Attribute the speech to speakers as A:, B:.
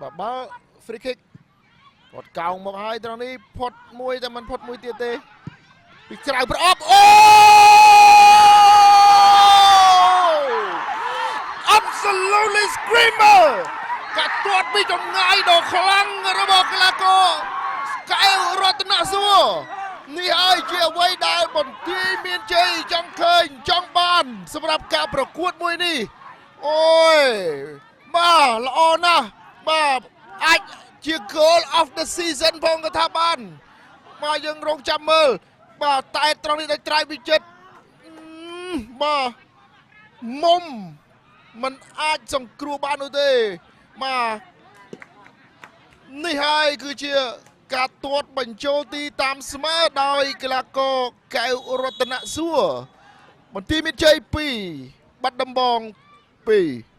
A: បាទបាល់ free kick គាត់កោងមកហើយត្រង់នេះផុតមួយតែមិនផុតមួយទៀតទេពីក្រៅប្រអប់អូ Absolutely screamer កាត់ទាត់ពីចម្ងាយដ៏ខ្លាំងរបស់កីឡាករកែវរតនសួរនេះហើយជាអ្វីដែលបន្ទាយមានជ័យចង់ឃើញចង់បានសម្រាប់ការប្រកួតមួយនេះអូយបាទល្អណាស់បាទអាចជា goal of the season ផងក៏ថាបានបាទយើងរងចាំមើលបាទតែត្រង់នេះដោយត្រៃវិចិត្របាទមុំ มันអាចសង្គ្រោះបាននោះទេបាទនេះហើយគឺជាការទាត់បញ្ចូលទីតាមស្មើដោយកីឡាករកែវរតនសួរបន្ទាយមានជ័យ2បាត់ដំបង2។